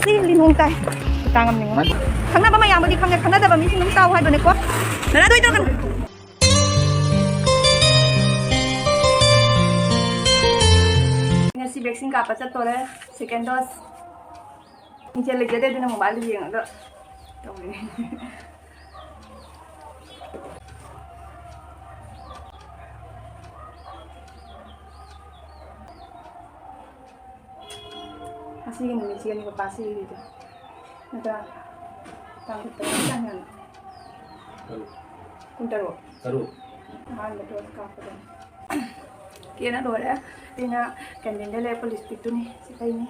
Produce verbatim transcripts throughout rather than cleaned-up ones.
ꯁꯤ ꯂꯤꯂꯣꯡ ꯇꯥꯏ꯫ ꯇꯥꯡꯉꯝꯅꯤꯉꯣ꯫ ꯈꯪꯅꯕ ꯃꯌꯥꯝꯕꯨꯗꯤ ꯈꯪꯉꯦ, ꯈꯪꯅꯗꯕ ꯃꯤꯁꯤꯡ ꯑꯗꯨꯝ ꯆꯥꯎ ꯍꯥꯏꯕꯅꯦꯀꯣ꯫ ꯅꯅꯥꯗꯣ ꯑꯩ ꯇꯧꯔꯛꯀꯅꯨ꯫ ꯉꯁꯤ vaccine ꯀꯥꯞꯄ ꯆꯠꯇꯣꯔꯦ, second dose꯫ ꯃꯤꯡꯁꯦꯜ ꯂꯩꯖꯗꯦ, ꯑꯗꯨꯅ mobile ꯗ ꯌꯦꯡꯉꯒ ꯇꯧꯔꯤꯅꯦ꯫ ꯉꯁꯤꯒꯤ ꯅꯨꯃꯤꯠꯁꯤꯒꯅꯤ ꯄꯄꯥ ꯁꯤꯔꯤꯗꯣ꯫ ꯅꯠꯇ꯭ꯔꯥ? ꯇꯥꯡ ꯀꯨꯟꯇꯔꯨꯛ ꯇꯥꯡ ꯀꯌꯥꯅꯣ? ꯇꯔꯨꯛ꯫ ꯀꯨꯟꯇꯔꯨꯛ? ꯇꯔꯨꯛ꯫ ꯑꯍꯥꯟꯕ dose ꯀꯥꯞꯄꯗꯣ꯫ ꯀꯦꯅ ꯂꯣꯏꯔꯦ꯫ ꯑꯩꯅ canteen ꯗ ꯂꯩꯔꯛꯄ lipstick ꯇꯨꯅꯤ꯫ ꯁꯤ ꯇꯩꯅꯤ꯫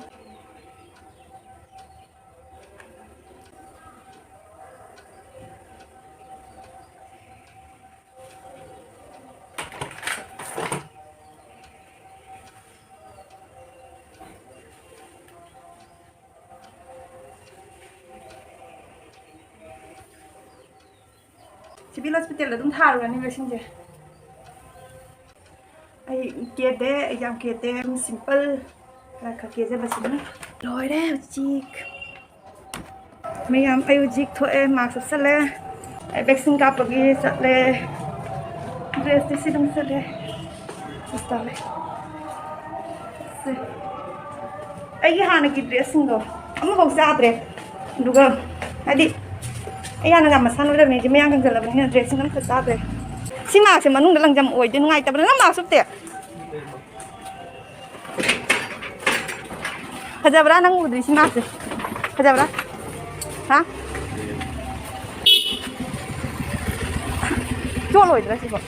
Civil hospital ꯗ ꯑꯗꯨꯝ ꯊꯥꯔꯨꯔꯅꯤ vaccine ꯁꯦ꯫ ꯑꯩ ꯀꯦꯗꯦ, ꯑꯩ ꯌꯥꯝ ꯀꯦꯗꯦ, ꯑꯗꯨꯝ simple ꯈꯔ ꯈꯛ ꯀꯦꯖꯕꯁꯤꯅꯤ꯫ ꯂꯣꯏꯔꯦ ꯍꯧꯖꯤꯛ꯫ ꯃꯌꯥꯝ, ꯑꯩ ꯍꯧꯖꯤꯛ ꯊꯣꯛꯑꯦ, mask ꯎꯞꯁꯜꯂꯦ꯫ ꯑꯩ vaccine ꯀꯥꯞꯄꯒꯤ ꯆꯠꯂꯦ꯫ Dress ꯇꯤ ꯁꯤ ꯑꯗꯨꯝ ꯆꯠꯂꯦ꯫ ꯑꯁ ꯇꯜꯂꯦ꯫ ꯁꯦ꯫ ꯑꯩꯒꯤ ꯍꯥꯟꯅꯒꯤ dress ꯁꯤꯡꯗꯣ ꯑꯃꯐꯥꯎ ꯆꯥꯗ꯭ꯔꯦ꯫ ꯑꯗꯨꯒ ꯍꯥꯏꯗꯤ ꯑꯩ ꯍꯥꯟꯅ ꯌꯥꯝ ꯃꯁꯥ ꯅꯣꯏꯔꯝꯃꯦ, ꯍꯧꯖꯤꯛ ꯃꯌꯥꯡ ꯀꯪꯁꯤꯜꯂꯕꯅꯤꯅ dress ꯁꯤꯡ ꯑꯝꯇ ꯆꯥꯗ꯭ꯔꯦ꯫ ꯁꯤ mask ꯁꯦ ꯃꯅꯨꯡꯗ ꯂꯪꯖꯝ ꯑꯣꯏꯗꯦ, ꯅꯨꯡꯉꯥꯏꯇꯕꯅ꯫ ꯅꯪ mask ꯎꯞꯇꯦ? ꯐꯖꯕ꯭ꯔꯥ? ꯅꯪ ꯎꯗ꯭ꯔꯤ ꯁꯤ mask ꯁꯦ꯫ ꯐꯖꯕ꯭ꯔꯥ? ꯍꯥ? ꯆꯣꯠꯂꯣꯏꯗ꯭ꯔꯥ ꯁꯤꯕꯣ?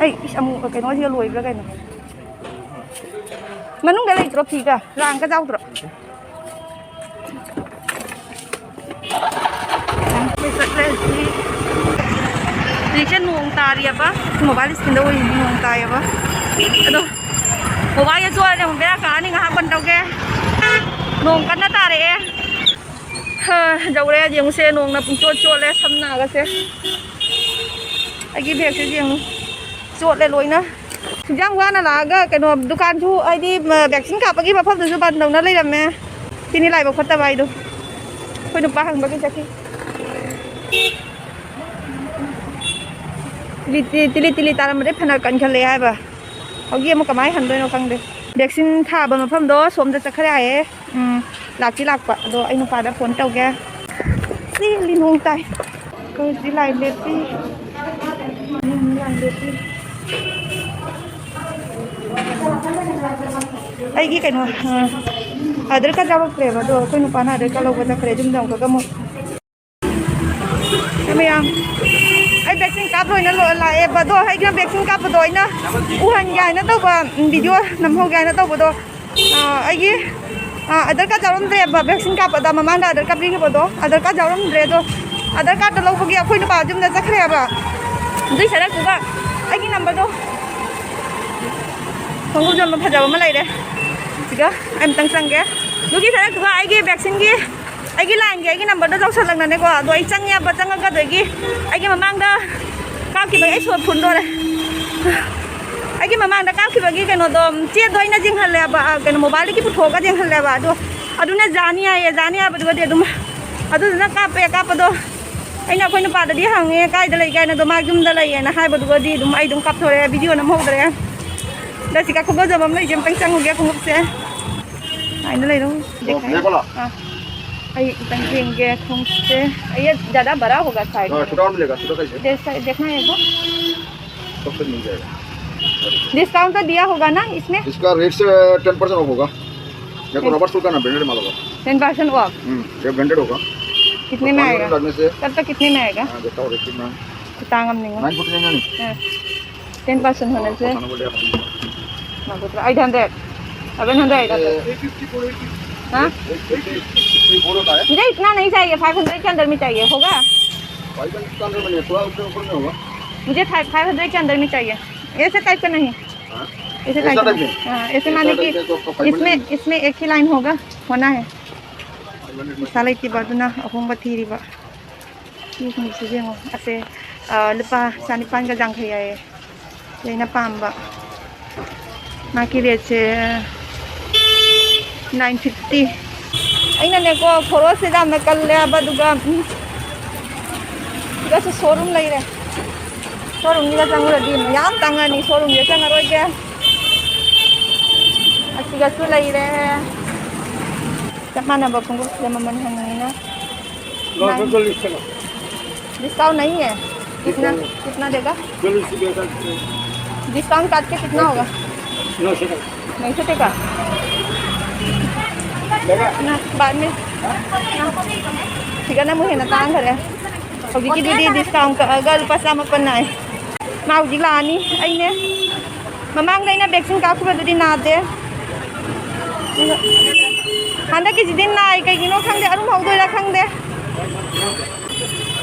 ꯑꯩ ꯏꯁ ꯑꯃꯨꯛ ꯀꯩꯅꯣꯁꯤꯒ ꯂꯣꯏꯕ꯭ꯔꯥ ꯀꯩꯅꯣ? ꯃꯅꯨꯡꯗ ꯂꯩꯇ꯭ꯔꯣ ꯐꯤꯒ? ꯔꯥꯡꯒ ꯌꯥꯎꯗ꯭ꯔꯣ? ꯑꯩꯈꯣꯏ ꯆꯠꯂꯦ ꯍꯧꯖꯤꯛ꯫ ꯍꯧꯖꯤꯛꯁꯦ ꯅꯣꯡ ꯇꯥꯔꯤꯑꯕ꯫ Mobile screen ꯗ ꯎꯔꯤꯅꯤ, ꯅꯣꯡ ꯇꯥꯏꯌꯦꯕ꯫ ꯑꯗꯣ mobile ꯁꯦ ꯆꯣꯠꯂꯗꯤ ꯑꯃꯨꯛ ꯕꯦꯔꯥ ꯀꯥꯔꯅꯤ, ꯉꯥꯏꯍꯥꯛ ꯕꯟ ꯇꯧꯒꯦ꯫ ꯅꯣꯡ ꯀꯟꯅ ꯇꯥꯔꯛꯑꯦ꯫ ꯍꯥ, ꯌꯧꯔꯦ꯫ ꯌꯦꯡꯉꯨꯁꯦ, ꯅꯣꯡꯅ ꯄꯨꯡꯆꯣꯠ ꯆꯣꯠꯂꯦ ꯁꯝ ꯅꯥꯒꯁꯦ꯫ ꯑꯩꯒꯤ bag ꯁꯦ ꯌꯦꯡꯉꯨ, ꯆꯣꯠꯂꯦ ꯂꯣꯏꯅ꯫ ꯁꯨꯛꯌꯥꯝ ꯋꯥꯅ ꯂꯥꯛꯑꯒ ꯀꯩꯅꯣ ꯗꯨꯀꯥꯟꯁꯨ ꯍꯥꯏꯗꯤ vaccine ꯀꯥꯞꯄꯒꯤ ꯃꯐꯝꯗꯨꯁꯨ ꯕꯟ ꯇꯧꯅ ꯂꯩꯔꯝꯃꯦ꯫ ꯁꯤꯅꯤ ꯂꯥꯏꯕꯛ ꯐꯠꯇꯕ ꯍꯥꯏꯗꯣ꯫ ꯑꯩꯈꯣꯏ ꯅꯨꯄꯥ ꯍꯪꯕꯒꯤ ꯆꯠꯈꯤ꯫ ꯇꯤꯂꯤ ꯇꯤꯂꯤ ꯇꯤꯂꯤ ꯇꯤꯂꯤ ꯇꯥꯔꯝꯕꯗꯩ ꯐꯅ ꯀꯟꯈꯠꯂꯛꯑꯦ ꯍꯥꯏꯕ꯫ ꯍꯧꯖꯤꯛ ꯑꯃꯨꯛ ꯀꯃꯥꯏꯅ ꯍꯟꯗꯣꯏꯅꯣ ꯈꯪꯗꯦ꯫ Vaccine ꯊꯥꯕ ꯃꯐꯝꯗꯣ ꯁꯣꯝꯗ ꯆꯠꯈ꯭ꯔꯦ ꯍꯥꯏꯌꯦ꯫ ꯎꯝ, ꯂꯥꯛꯇꯤ ꯂꯥꯛꯄ꯫ ꯑꯗꯣ ꯑꯩ ꯅꯨꯄꯥꯗ phone ꯇꯧꯒꯦ꯫ ꯁꯤ ꯂꯤꯅꯣꯡ ꯇꯥꯏ꯫ ꯑꯩꯈꯣꯏ ꯍꯧꯖꯤꯛ line ꯂꯦꯞꯄꯤ꯫ ꯃꯤ ꯑꯃꯨꯛ line ꯂꯦꯞꯄꯤ꯫ ꯑꯩꯒꯤ ꯀꯩꯅꯣ, ꯑ, Aadhaar card ꯌꯥꯎꯔꯛꯇ꯭ꯔꯦꯕ꯫ ꯑꯗꯣ ꯑꯩꯈꯣꯏ ꯅꯨꯄꯥꯅ Aadhaar card ꯂꯧꯕ ꯆꯠꯈ꯭ꯔꯦ꯫ ꯌꯨꯝꯗ ꯑꯃꯨꯛꯀ ꯑꯃꯨꯛ ꯃꯌꯥꯝ, ꯑꯩ vaccine ꯀꯥꯞ ꯂꯣꯏꯅ ꯂꯣ-, ꯂꯥꯛꯑꯦꯕ꯫ ꯑꯗꯣ ꯑꯩꯅ vaccine ꯀꯥꯞꯄꯗꯣ ꯑꯩꯅ ꯎꯍꯟꯒꯦ ꯍꯥꯏꯅ ꯇꯧꯕ, video ꯅꯝꯍꯧꯒꯦ ꯍꯥꯏꯅ ꯇꯧꯕꯗꯣ, ꯑ, ꯑꯩꯒꯤ, ꯑ, Aadhaar card ꯌꯥꯎꯔꯝꯗ꯭ꯔꯦꯕ꯫ Vaccine ꯀꯥꯞꯄꯗ ꯃꯃꯥꯡꯗ Aadhaar ꯀꯥꯞꯄꯤꯈꯤꯕꯗꯣ, Aadhaar card ꯌꯥꯎꯔꯝꯗ꯭ꯔꯦ꯫ ꯑꯗꯣ Aadhaar cardꯇ ꯂꯧꯕꯒꯤ ꯑꯩꯈꯣꯏ ꯅꯨꯄꯥ ꯌꯨꯝꯗ ꯆꯠꯈ꯭ꯔꯦꯕ꯫ ꯑꯗꯨꯏ ꯁꯔꯛꯇꯨꯗ ꯑꯩꯒꯤ numberꯗꯣ ꯈꯣꯡꯎꯞ ꯌꯣꯟꯕ ꯐꯖꯕ ꯑꯃ ꯂꯩꯔꯦ꯫ ꯁꯤꯒ ꯑꯩ ꯑꯝꯇꯪ ꯆꯪꯒꯦ꯫ ꯑꯗꯨꯒꯤ ꯁꯔꯛꯇꯨꯒ ꯑꯩꯒꯤ vaccineꯒꯤ ꯑꯩꯒꯤ lineꯒꯤ ꯑꯩꯒꯤ numberꯗꯣ ꯂꯧꯁꯜꯂꯛꯅꯅꯦꯀꯣ꯫ ꯑꯗꯣ ꯑꯩ ꯆꯪꯉꯦꯕ, ꯆꯪꯉꯒ ꯑꯗꯒꯤ ꯑꯩꯒꯤ ꯃꯃꯥꯡꯗ ꯀꯥꯞꯈꯤꯕꯒꯤ ꯑꯩ ꯁꯣꯔ ꯐꯨꯟꯗꯣꯔꯦ꯫ ꯑꯩꯒꯤ ꯃꯃꯥꯡꯗ ꯀꯥꯞꯈꯤꯕꯒꯤ ꯀꯩꯅꯣꯗꯣ, ꯆꯦꯗꯣ ꯑꯩꯅ ꯌꯦꯡꯍꯜꯂꯦꯕ, ꯑ, ꯀꯩꯅꯣ, mobileꯗꯒꯤ ꯄꯨꯊꯣꯛꯑꯒ ꯌꯦꯡꯍꯜꯂꯦꯕ꯫ ꯑꯗꯣ ꯑꯗꯨꯅ ꯌꯥꯅꯤ ꯍꯥꯏꯌꯦ, ꯌꯥꯅꯤ ꯍꯥꯏꯕꯗꯨꯒꯗꯤ ꯑꯗꯨꯝ ꯑꯗꯨꯗꯨꯅ ꯀꯥꯞꯄꯦ꯫ ꯀꯥꯞꯄꯗꯣ ꯑꯩꯅ ꯑꯩꯈꯣꯏ ꯅꯨꯄꯥꯗꯗꯤ ꯍꯪꯉꯦ, "ꯀꯥꯏꯗ ꯂꯩꯒꯦ?" ꯍꯥꯏꯅ꯫ ꯑꯗꯣ ꯃꯥ ꯌꯨꯝꯗ ꯂꯩꯌꯦꯅ ꯍꯥꯏꯕꯗꯨꯒꯗꯤ ꯑꯗꯨꯝ ꯑꯩ ꯑꯗꯨꯝ ꯀꯥꯞꯊꯣꯔꯛꯑꯦ, video ꯅꯝꯍꯧꯗ꯭ꯔꯦ꯫ ꯑꯗ ꯁꯤꯒ ꯈꯣꯡꯒꯨꯜ ꯌꯣꯟꯕꯝ ꯂꯩꯁꯦ ꯑꯝꯇꯪ ꯆꯪꯉꯨꯒꯦ, ꯈꯣꯡꯎꯞꯁꯦ꯫ ꯑꯗꯨꯃꯥꯏꯅ ꯂꯩꯔꯣ꯫ ꯑꯣ, black वाला? ꯑꯥ꯫ ꯑꯩ ꯑꯝꯇꯪ ꯌꯦꯡꯒꯦ ꯈꯣꯡꯎꯞꯁꯦ꯫ ꯑꯩ ज़्यादा बड़ा होगा शायद। हाँ, छोटा और मिलेगा, छोटा साइज है। जैसा देखना है वो। सब साइज मिल जाएगा। Discount तो दिया होगा ना इसमें? इसका rate से ten percent off होगा। देखो, rubber sole का ना, branded माल होगा। Ten percent off। हम्म, ये branded होगा। कितने में आएगा? लगने से। तब तो कितने में आएगा? हाँ, देखता हूँ, रेट कितना है। ꯈꯨꯇꯥꯡ ꯑꯃꯅꯤꯉꯣ꯫ Nine forty nine है। हाँ। Ten percent होने से। Eight hundred, seven hundred। हाँ? Eight fifty, four eighty। मुझे इतना नहीं चाहिए, five hundred के अंदर में चाहिए, होगा? Five hundred के अंदर में नहीं, थोड़ा ऊपर, ऊपर में होगा। मुझे फाइव, फाइव हंड्रेड के अंदर में चाहिए। ऐसे टाइप का नहीं। हाँ? ऐसे ऐसा टाइप का टाइप नहीं। हाँ, ऐसे ऐसा माने टाइप कि का तो आपका फाइव हंड्रेड इसमें, नहीं। इसमें एक ही लाइन होगा, होना है꯫ ꯄꯩꯁꯥ ꯂꯩꯇꯦꯕ, ꯑꯗꯨꯅ ꯑꯍꯣꯡꯕ ꯊꯤꯔꯤꯕ꯫ ꯁꯤꯁꯤꯡꯁꯤ ꯌꯦꯡꯉꯣ꯫ ꯑꯁꯦ, ꯑ, ꯂꯨꯄꯥ ꯆꯅꯤꯄꯥꯟꯒ ꯌꯥꯡꯈꯩ ꯍꯥꯏꯌꯦ꯫ ꯑꯗꯩ ꯑꯩꯅ ꯄꯥꯝꯕ ꯃꯥꯒꯤ ꯔꯦꯠꯁꯦ ꯅꯥꯏꯟ ꯐꯤꯐꯇꯤ꯫ ꯑꯩꯅꯅꯦꯀꯣ, ꯈꯣꯔꯣꯁꯁꯦ ꯌꯥꯝꯅ ꯀꯜꯂꯦ ꯍꯥꯏꯕ, ꯑꯗꯨꯒ, ꯎꯝ, ꯁꯤꯗꯁꯨ ꯁꯣꯔꯨꯝ ꯂꯩꯔꯦ꯫ ꯁꯣꯔꯨꯝꯁꯤꯗ ꯆꯪꯉꯨꯔꯗꯤ ꯃꯌꯥꯝ ꯇꯥꯡꯉꯅꯤ, ꯁꯣꯔꯨꯝꯁꯤꯗ ꯆꯪꯉꯔꯣꯏꯒꯦ꯫ ꯑꯁꯤꯒꯁꯨ ꯂꯩꯔꯦ꯫ ꯆꯞ ꯃꯥꯟꯅꯕ ꯈꯣꯡꯎꯞꯁꯤꯗ ꯃꯃꯜ ꯍꯪꯉꯤꯅ꯫ नौ सौ चल्लीस चलो। डिस्काउंट नहीं है? कितना, डिस्काउंट नहीं। कितना देगा? चलो, इसी के साथ। डिस्काउंट काट के कितना होगा? नौ सौ टका। नहीं छूटेगा? देगा? ना, बाद में। हाँ। ꯁꯤꯒꯅ ꯑꯃꯨꯛ ꯍꯦꯟꯅ ꯇꯥꯡꯈꯔꯦ꯫ ꯍꯧꯖꯤꯛꯀꯤꯗꯨꯗꯤ ꯗꯤꯁꯀꯥꯎꯟ ꯀꯛꯑꯒ ꯂꯨꯄꯥ ꯆꯥꯃꯥꯄꯟ ꯅꯥꯏ꯫ ꯃꯥ ꯍꯧꯖꯤꯛ ꯂꯥꯛꯑꯅꯤ꯫ ꯑꯩꯅꯦ ꯃꯃꯥꯡꯗ ꯑꯩꯅ ꯚꯦꯛꯁꯤꯟ ꯀꯥꯞꯈꯤꯕꯗꯨꯗꯤ ꯅꯥꯗꯦ꯫ ꯍꯟꯗꯛꯀꯤꯁꯤꯗꯤ ꯅꯥꯏ, ꯀꯩꯒꯤꯅꯣ ꯈꯪꯗꯦ, ꯑꯔꯨꯝ ꯍꯧꯗꯣꯏꯔꯥ ꯈꯪꯗꯦ꯫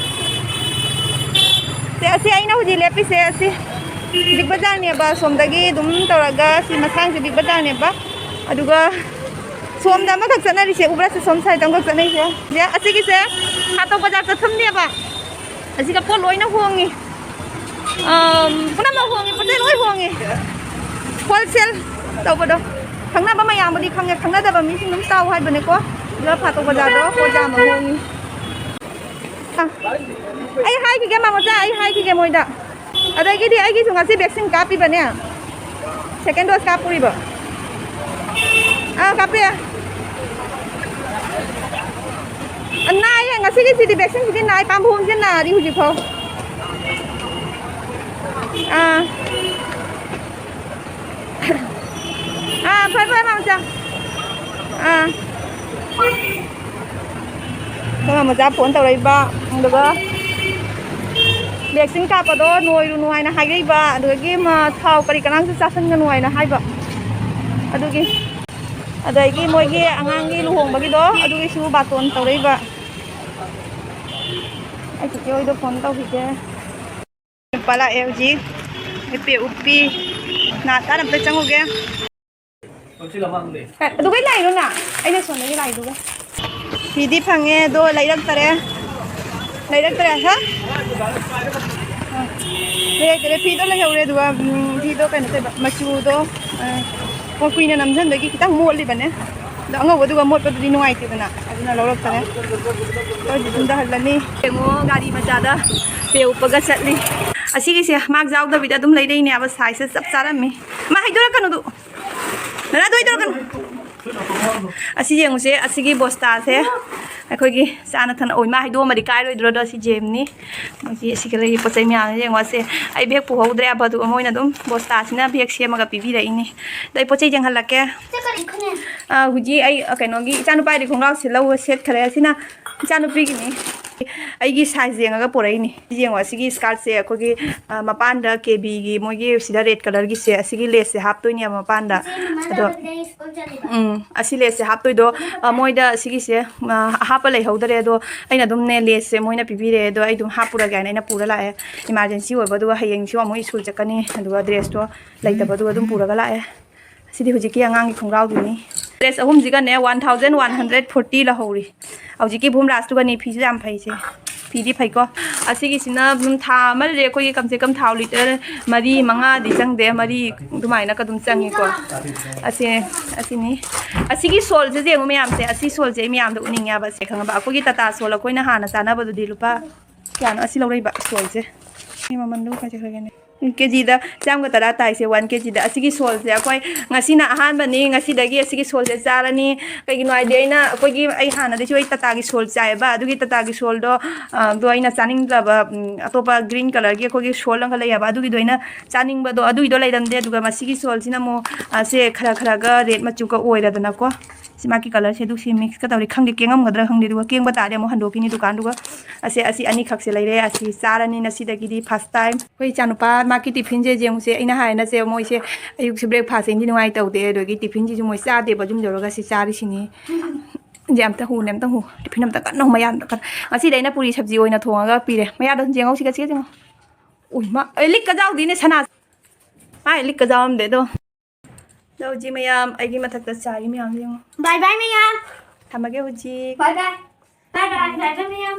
ꯁꯦ, ꯑꯁꯤ ꯑꯩꯅ ꯍꯧꯖꯤꯛ ꯂꯦꯞꯄꯤꯁꯦ, ꯑꯁꯤ ꯕꯤꯛ ꯕꯖꯥꯔꯅꯦꯕ, ꯁꯣꯝꯗꯒꯤ ꯑꯗꯨꯝ ꯇꯧꯔꯒ ꯁꯤ ꯃꯁꯥꯡꯁꯦ ꯕꯤꯛ ꯕꯖꯥꯔꯅꯦꯕ꯫ ꯑꯗꯨꯒ ꯁꯣꯝꯗ ꯑꯃꯈꯛ ꯆꯠꯅꯔꯤꯁꯦ, ꯎꯕ꯭ꯔꯥ? ꯁꯤ ꯁꯣꯝ ꯁꯥꯏꯗ ꯑꯃꯈꯛ ꯆꯠꯅꯔꯤꯁꯦ꯫ ꯁꯦ, ꯑꯁꯤꯒꯤꯁꯦ ꯍꯥꯇꯣꯛ ꯕꯖꯥꯔ ꯆꯠꯐꯝꯅꯦꯕ꯫ ꯑꯁꯤꯒ ꯄꯣꯠ ꯂꯣꯏꯅ ꯍꯣꯡꯉꯤ꯫ ꯑꯝ, ꯄꯨꯝꯅꯃꯛ ꯍꯣꯡꯉꯤ, ꯄꯣꯠ ꯆꯩ ꯂꯣꯏ ꯍꯣꯡꯉꯤ꯫ ꯍꯣꯜꯁꯦꯜ ꯇꯧꯕꯗꯣ꯫ ꯈꯪꯅꯕ ꯃꯌꯥꯝꯕꯨꯗꯤ ꯈꯪꯉꯦ, ꯈꯪꯅꯗꯕ ꯃꯤꯁꯤꯡ ꯑꯗꯨꯝ ꯆꯥꯎ ꯍꯥꯏꯕꯅꯦꯀꯣ꯫ ꯑꯗꯨꯒ ꯐꯥꯇꯣꯛ ꯕꯖꯥꯔꯗꯣ ꯄꯣꯠ ꯌꯥꯝꯅ ꯍꯣꯡꯉꯤ꯫ ꯑ, ꯑꯩ ꯍꯥꯏꯈꯤꯒꯦ, ꯃꯥꯃꯣꯆꯥ, ꯑꯩ ꯍꯥꯏꯈꯤꯒꯦ ꯃꯣꯏꯗ꯫ ꯑꯗꯒꯤꯗꯤ ꯑꯩꯒꯤꯁꯨ ꯉꯁꯤ ꯚꯦꯛꯁꯤꯟ ꯀꯥꯞꯄꯤꯕꯅꯦ꯫ ꯁꯦꯀꯦꯟ ꯗꯣꯁ ꯀꯥꯞꯄꯨꯔꯤꯕ꯫ ꯑꯥ, ꯀꯥꯞꯄꯦ꯫ ꯑ, ꯅꯥꯏꯌꯦ, ꯉꯁꯤꯒꯤꯁꯤꯗꯤ ꯚꯦꯛꯁꯤꯟꯁꯤꯗꯤ ꯅꯥꯏ, ꯄꯥꯝꯕꯣꯝꯁꯦ ꯅꯥꯔꯤ ꯍꯧꯖꯤꯛꯐꯥꯎ꯫ ꯑꯥ꯫ ꯑꯥ, ꯐꯔꯦ, ꯐꯔꯦ, ꯃꯥꯝꯆꯥ꯫ ꯑꯥ꯫ ꯑꯩꯈꯣꯏ ꯃꯥꯝꯆꯥ ꯐꯣꯟ ꯇꯧꯔꯛꯏꯕ, ꯑꯗꯨꯒ ꯚꯦꯛꯁꯤꯟ ꯀꯥꯞꯄꯗꯣ ꯅꯣꯏꯔꯨꯅꯨ ꯍꯥꯏꯅ ꯍꯥꯏꯔꯛꯏꯕ, ꯑꯗꯨꯗꯒꯤ ꯃꯥ ꯊꯥꯎ ꯀꯔꯤ ꯀꯔꯥꯡꯁꯨ ꯆꯥꯁꯤꯟꯒꯅꯨ ꯍꯥꯏꯅ ꯍꯥꯏꯕ꯫ ꯑꯗꯨꯒꯤ, ꯑꯗꯒꯤ ꯃꯣꯏꯒꯤ ꯑꯉꯥꯡꯒꯤ ꯂꯨꯍꯣꯡꯕꯒꯤꯗꯣ, ꯑꯗꯨꯒꯤꯁꯨ ꯕꯥꯇꯣꯟ ꯇꯧꯔꯛꯏꯕ꯫ ꯑꯩ ꯆꯤꯆꯦ ꯍꯣꯏꯗ ꯐꯣꯟ ꯇꯧꯈꯤꯒꯦ꯫ ꯅꯨꯄꯥ ꯂꯥꯛꯑꯦ ꯍꯧꯖꯤꯛ꯫ ꯍꯤꯞꯄꯤ ꯎꯞꯄꯤ꯫ ꯅꯥ ꯇꯥꯅ ꯑꯝꯇ ꯆꯪꯉꯨꯒꯦ꯫ ꯑꯦ, ꯑꯗꯨꯒꯩ ꯂꯥꯛꯏꯔꯣ ꯅꯪ? ꯑꯩꯅ ꯁꯣꯝꯗꯒꯤ ꯂꯥꯛꯏꯗꯨꯒ꯫ ꯐꯤꯗꯤ ꯐꯪꯉꯦ, ꯑꯗꯣ ꯂꯩꯔꯛꯇꯔꯦ꯫ ꯂꯩꯔꯛꯇꯔꯦ, ꯍꯥ? ꯑ, ꯂꯩꯇ꯭ꯔꯦ, ꯐꯤꯗꯣ ꯂꯩꯍꯧꯔꯦ꯫ ꯑꯗꯨꯒ ꯎꯝ, ꯐꯤꯗꯣ ꯀꯩꯅꯣ ꯇꯧꯕ, ꯃꯆꯨꯗꯣ ꯑ, ꯀꯨꯏꯅ ꯅꯝꯁꯤꯟꯕꯒꯤ ꯈꯤꯇꯪ ꯃꯣꯠꯂꯤꯕꯅꯦ꯫ ꯑꯗꯣ ꯑꯉꯧꯕꯗꯨꯒ ꯃꯣꯠꯄꯗꯨꯗꯤ ꯅꯨꯡꯉꯥꯏꯇꯦꯗꯅ, ꯑꯗꯨꯅ ꯂꯧꯔꯛꯇꯔꯦ꯫ ꯍꯧꯖꯤꯛ ꯌꯨꯝꯗ ꯍꯜꯂꯅꯤ꯫ ꯌꯦꯡꯉꯣ, ꯒꯥꯔꯤ ꯃꯆꯥꯗ ꯄꯦ ꯎꯞꯄꯒ ꯆꯠꯂꯤ꯫ ꯑꯁꯤꯒꯤꯁꯦ ꯃꯥꯛ ꯌꯥꯎꯗꯕꯤꯗ ꯑꯗꯨꯝ ꯂꯩꯔꯛꯏꯅꯦꯕ, ꯁꯥꯏꯖꯁꯦ ꯆꯞ ꯆꯥꯔꯝꯃꯤ꯫ ꯃꯥ ꯍꯩꯗꯣꯔꯛꯀꯅꯨꯗꯨ꯫ ꯅꯅꯥꯗꯣ ꯍꯩꯗꯣꯔꯛꯀꯅꯨ꯫ ꯑꯁꯤ ꯌꯦꯡꯉꯨꯁꯦ, ꯑꯁꯤꯒꯤ ꯕꯣꯁꯇꯥꯁꯦ ꯑꯩꯈꯣꯏꯒꯤ ꯆꯥꯅ ꯊꯛꯅ, ꯑꯣ, ꯏꯃꯥ ꯍꯩꯗꯣꯛꯑꯝꯃꯗꯤ ꯀꯥꯏꯔꯣꯏꯗ꯭ꯔꯣꯗꯣ? ꯑꯁꯤ ꯖꯦꯝꯅꯤ꯫ ꯃꯣꯏꯒꯤ ꯑꯁꯤꯒ ꯂꯩꯔꯤ ꯄꯣꯠ ꯆꯩ ꯃꯌꯥꯝꯁꯦ ꯌꯦꯡꯉꯣ꯫ ꯑꯁꯦ ꯑꯩ ꯕꯦꯒ ꯄꯨꯍꯧꯗ꯭ꯔꯦꯕ, ꯑꯗꯨꯒ ꯃꯣꯏꯅ ꯑꯗꯨꯝ ꯕꯣꯁꯇꯥꯁꯤꯅ ꯕꯦꯒ ꯁꯦꯝꯃꯒ ꯄꯤꯕꯤꯔꯛꯏꯅꯦ꯫ ꯑꯗꯣ ꯑꯩ ꯄꯣꯠ ꯆꯩ ꯌꯦꯡꯍꯜꯂꯛꯀꯦ꯫ ꯑꯥ, ꯍꯧꯖꯤꯛ ꯑꯩ, ꯑ, ꯀꯩꯅꯣꯒꯤ ꯏꯆꯥꯅꯨꯄꯥꯒꯤ ꯈꯣꯡꯒ꯭ꯔꯥꯎꯁꯦ ꯂꯧꯕ ꯁꯦꯠꯈ꯭ꯔꯦ꯫ ꯑꯁꯤꯅ ꯏꯆꯥꯅꯨꯄꯤꯒꯤꯅꯤ꯫ ꯑꯩꯒꯤ ꯁꯥꯏꯖ ꯌꯦꯡꯉꯒ ꯄꯣꯔꯛꯏꯅꯤ꯫ ꯌꯦꯡꯉꯣ, ꯑꯁꯤꯒꯤ ꯁ꯭ꯀꯥꯔꯠꯁꯦ ꯑꯩꯈꯣꯏꯒꯤ, ꯑ, ꯃꯄꯥꯟꯗ ꯀꯦ ꯕꯤꯒꯤ ꯃꯣꯏꯒꯤ ꯁꯤꯗ ꯔꯦꯗ ꯀꯂꯔꯒꯤꯁꯦ, ꯑꯁꯤꯒꯤ ꯂꯦꯁꯁꯦ ꯍꯥꯞꯇꯣꯏꯅꯦꯕ ꯃꯄꯥꯟꯗ꯫ ꯑꯗꯣ, ꯎꯝ, ꯑꯁꯤ ꯂꯦꯁꯁꯦ ꯍꯥꯞꯇꯣꯏꯗꯣ, ꯑ, ꯃꯣꯏꯗ ꯑꯁꯤꯒꯤꯁꯦ, ꯑ, ꯑꯍꯥꯞꯄ ꯂꯩꯍꯧꯗꯔꯦ꯫ ꯑꯗꯣ ꯑꯩꯅ ꯑꯗꯨꯝꯅꯦ, ꯂꯦꯁꯁꯦ ꯃꯣꯏꯅ ꯄꯤꯕꯤꯔꯦ, ꯑꯗꯣ ꯑꯩ ꯑꯗꯨꯝ ꯍꯥꯞꯄꯨꯔꯒꯦ ꯍꯥꯏꯅ ꯑꯩꯅ ꯄꯨꯔ ꯂꯥꯛꯑꯦ꯫ ꯏꯃꯥꯔꯖꯦꯟꯁꯤ ꯑꯣꯏꯕ, ꯑꯗꯨꯒ ꯍꯌꯦꯡꯁꯨ ꯑꯃꯨꯛ ꯁ꯭ꯀꯨꯜ ꯆꯠꯀꯅꯤ, ꯑꯗꯨꯒ ꯗ꯭ꯔꯦꯁꯇꯣ ꯂꯩꯇꯕꯗꯨꯒ ꯑꯗꯨꯝ ꯄꯨꯔꯒ ꯂꯥꯛꯑꯦ꯫ ꯁꯤꯗꯤ ꯍꯧꯖꯤꯛꯀꯤ ꯑꯉꯥꯡꯒꯤ ꯈꯣꯡꯒ꯭ꯔꯥꯎꯗꯨꯅꯤ꯫ ꯗ꯭ꯔꯦꯁ ꯑꯍꯨꯝꯁꯤꯒꯅꯦ, one thousand one hundred forty ꯂꯧꯍꯧꯔꯤ꯫ ꯍꯧꯖꯤꯛꯀꯤ ꯚꯨꯝꯔꯥꯖꯇꯨꯒꯅꯤ꯫ ꯐꯤꯁꯨ ꯌꯥꯝ ꯐꯩꯁꯦ, ꯐꯤꯗꯤ ꯐꯩꯀꯣ꯫ ꯑꯁꯤꯒꯤꯁꯤꯅ ꯑꯗꯨꯝ ꯊꯥ ꯑꯃꯗꯗꯤ ꯑꯩꯈꯣꯏꯒꯤ ꯀꯝꯁꯦ ꯀꯝ ꯊꯥꯎ ꯂꯤꯇꯔ ꯃꯔꯤ ꯃꯉꯥꯗꯤ ꯆꯪꯗꯦ, ꯃꯔꯤ ꯑꯗꯨꯃꯥꯏꯅꯒ ꯑꯗꯨꯝ ꯆꯪꯉꯤꯀꯣ꯫ ꯑꯁꯤ, ꯑꯁꯤꯅꯤ꯫ ꯑꯁꯤꯒꯤ ꯁꯣꯜꯁꯦ ꯌꯦꯡꯉꯨ ꯃꯌꯥꯝꯁꯦ, ꯑꯁꯤ ꯁꯣꯜꯁꯦ ꯑꯩ ꯃꯌꯥꯝꯗ ꯎꯠꯅꯤꯡꯉꯦꯕ꯫ ꯁꯦ, ꯈꯪꯉꯕ? ꯑꯩꯈꯣꯏꯒꯤ ꯇꯥꯇꯥ ꯁꯣꯜ ꯑꯩꯈꯣꯏꯅ ꯍꯥꯟꯅ ꯆꯥꯅꯕꯗꯨꯗꯤ ꯂꯨꯄꯥ ꯀꯌꯥꯅꯣ ꯑꯁꯤ ꯂꯧꯔꯛꯏꯕ ꯁꯣꯜꯁꯦ? ꯁꯤ ꯃꯃꯟꯗꯣ ꯀꯥꯏ ꯆꯠꯈ꯭ꯔꯒꯦꯅꯦ? ꯀꯦ ꯖꯤꯗ ꯆꯥꯝꯃꯒ ꯇꯔꯥ ꯇꯥꯏꯁꯦ, ꯋꯥꯟ ꯀꯦ ꯖꯤꯗ꯫ ꯑꯁꯤꯒꯤ ꯁꯣꯜꯁꯦ ꯑꯩꯈꯣꯏ ꯉꯁꯤꯅ ꯑꯍꯥꯟꯕꯅꯤ, ꯉꯁꯤꯗꯒꯤ ꯑꯁꯤꯒꯤ ꯁꯣꯜꯁꯦ ꯆꯥꯔꯅꯤ꯫ ꯀꯩꯒꯤꯅꯣ ꯍꯥꯏꯗꯤ ꯑꯩꯅ, ꯑꯩꯈꯣꯏꯒꯤ, ꯑꯩ ꯍꯥꯟꯅꯗꯩꯁꯨ ꯑꯩ ꯇꯥꯇꯥꯒꯤ ꯁꯣꯜ ꯆꯥꯏꯌꯦꯕ, ꯑꯗꯨꯒꯤ ꯇꯥꯇꯥꯒꯤ ꯁꯣꯜꯗꯣ, ꯑ, ꯗꯣ ꯑꯩꯅ ꯆꯥꯅꯤꯡꯗ꯭ꯔꯕ, ꯎꯝ, ꯑꯇꯣꯞꯄ ꯒ꯭ꯔꯤꯟ ꯀꯂꯔꯒꯤ ꯑꯩꯈꯣꯏꯒꯤ ꯁꯣꯜ ꯑꯃꯒ ꯂꯩꯌꯦꯕ, ꯑꯗꯨꯒꯤꯗꯣ ꯑꯩꯅ ꯆꯥꯅꯤꯡꯕꯗꯣ, ꯑꯗꯨꯒꯤꯗꯣ ꯂꯩꯔꯝꯗꯦ꯫ ꯑꯗꯨꯒ ꯃꯁꯤꯒꯤ ꯁꯣꯜꯁꯤꯅ ꯑꯃꯨꯛ, ꯑ, ꯁꯦ ꯈꯔ ꯈꯔꯒ ꯔꯦꯗ ꯃꯆꯨꯒ ꯑꯣꯏꯔꯗꯅꯀꯣ꯫ ꯁꯤ ꯃꯥꯒꯤ ꯀꯂꯔꯁꯦ ꯑꯗꯨ ꯁꯤ ꯃꯤꯛꯁꯀ ꯇꯧꯔꯤ꯫ ꯈꯪꯗꯦ, ꯀꯦꯡꯉꯝꯒꯗ꯭ꯔꯥ ꯈꯪꯗꯦ꯫ ꯑꯗꯨꯒ ꯀꯦꯡꯕ ꯇꯥꯔꯗꯤ ꯑꯃꯨꯛ ꯍꯟꯗꯣꯛꯈꯤꯅꯤ ꯗꯨꯀꯥꯟꯗꯨꯒ꯫ ꯑꯁꯦ, ꯑꯁꯤ ꯑꯅꯤꯈꯛꯁꯦ ꯂꯩꯔꯦ꯫ ꯑꯁꯤ ꯆꯥꯔꯅꯤ ꯉꯁꯤꯗꯒꯤꯗꯤ ꯐꯥꯔꯁ ꯇꯥꯏꯝ꯫ ꯑꯩꯈꯣꯏ ꯏꯆꯥꯅꯨꯄꯥ ꯃꯥꯒꯤ ꯇꯤꯐꯤꯟꯁꯦ ꯌꯦꯡꯉꯨꯁꯦ꯫ ꯑꯩꯅ ꯍꯥꯏꯔꯅꯁꯦ ꯃꯣꯏꯁꯦ ꯑꯌꯨꯛꯁꯦ ꯕ꯭ꯔꯦꯛꯐꯥꯁꯁꯦ ꯏꯟꯗꯤ ꯅꯨꯡꯉꯥꯏ ꯇꯧꯗꯦ꯫ ꯑꯗꯨꯒꯤ ꯇꯤꯐꯤꯟꯁꯤꯁꯨ ꯃꯣꯏ ꯆꯥꯗꯦꯕ ꯌꯨꯝ ꯌꯧꯔꯒ꯫ ꯁꯤ ꯆꯥꯔꯤꯁꯤꯅꯤ꯫ ꯁꯦ ꯑꯝꯇ ꯍꯨꯅꯦ, ꯑꯝꯇ ꯍꯨ꯫ ꯇꯤꯐꯤꯟ ꯑꯝꯇ ꯀꯟꯅ ꯍꯨ, ꯃꯌꯥ ꯑꯝꯇ ꯀꯟꯅ꯫ ꯉꯁꯤꯗꯤ ꯑꯩꯅ ꯄꯨꯔꯤ ꯁꯕꯖꯤ ꯑꯣꯏꯅ ꯊꯣꯡꯉꯒ ꯄꯤꯔꯦ꯫ ꯃꯌꯥꯗꯣ ꯌꯦꯡꯍꯧꯁꯤꯒ, ꯁꯤꯒ ꯌꯦꯡꯉꯣ꯫ ꯎꯏ, ꯃꯥ, ꯑꯦ, ꯂꯤꯛꯀ ꯌꯥꯎꯗꯦꯅꯦ ꯁꯅꯥ꯫ ꯃꯥꯏ ꯂꯤꯛꯀ ꯌꯥꯎꯔꯝꯗꯦ ꯑꯗꯣ꯫ ꯑꯗꯣ ꯍꯧꯖꯤꯛ ꯃꯌꯥꯝ ꯑꯩꯒꯤ ꯃꯊꯛꯇ ꯆꯥꯔꯤ ꯃꯌꯥꯝ ꯌꯦꯡꯉꯣ꯫ ꯕꯥꯏ ꯕꯥꯏ ꯃꯌꯥꯝ꯫ ꯊꯝꯃꯒꯦ ꯍꯧꯖꯤꯛ꯫ ꯕꯥꯏ ꯕꯥꯏ꯫ ꯕꯥꯏ ꯕꯥꯏ, ꯕꯥꯏ ꯕꯥꯏ ꯃꯌꯥꯝ꯫